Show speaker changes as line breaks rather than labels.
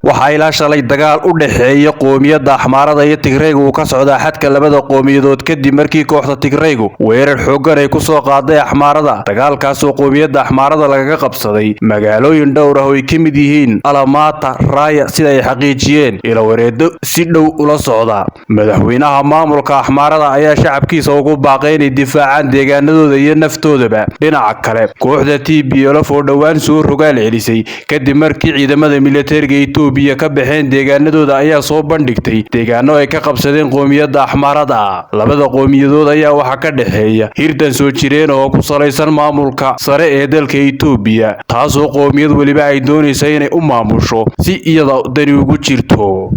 Waxaa ilaa shalay dagaal u dhexeeya qoomiyadda Axmaarada iyo Tigrayga uu ka socdaa xadka labada qoomiyadood, kadib markii kooxda Tigraygu weerar xooggan ay ku soo qaaday Axmaarada. Dagaalkaasoo qoomiyadda Axmaarada lagaga qabsaday magaalooyin dhowr ah oo ay ka mid yihiin Alamata, Raaya, sida ay xaqiijiyeen ilawareedo si dhow ula socda. Madaxweynaha maamulka Axmaarada ayaa shacabkiisa ugu baaqay inay difaacaan deegaanadooda iyo naftoodaba. Dhinaca kale, kooxda TPLF oo dhowaan soo rogaal celisay kadib markii ciidamada militariga Itoobiya ka baxeen deegaanadooda ayaa soo bandhigtay deegaano ay ka qabsadeen qoomiyadda Axmaarada. Labada qoomiyadood ayaa waxaa ka dhexeeya hirdan soo jireen oo ku salaysan maamulka sare ee dalka Itoobiya, taasoo qoomiyad weliba ay doonaysa inay u maamusho si iyada dani ugu jirto.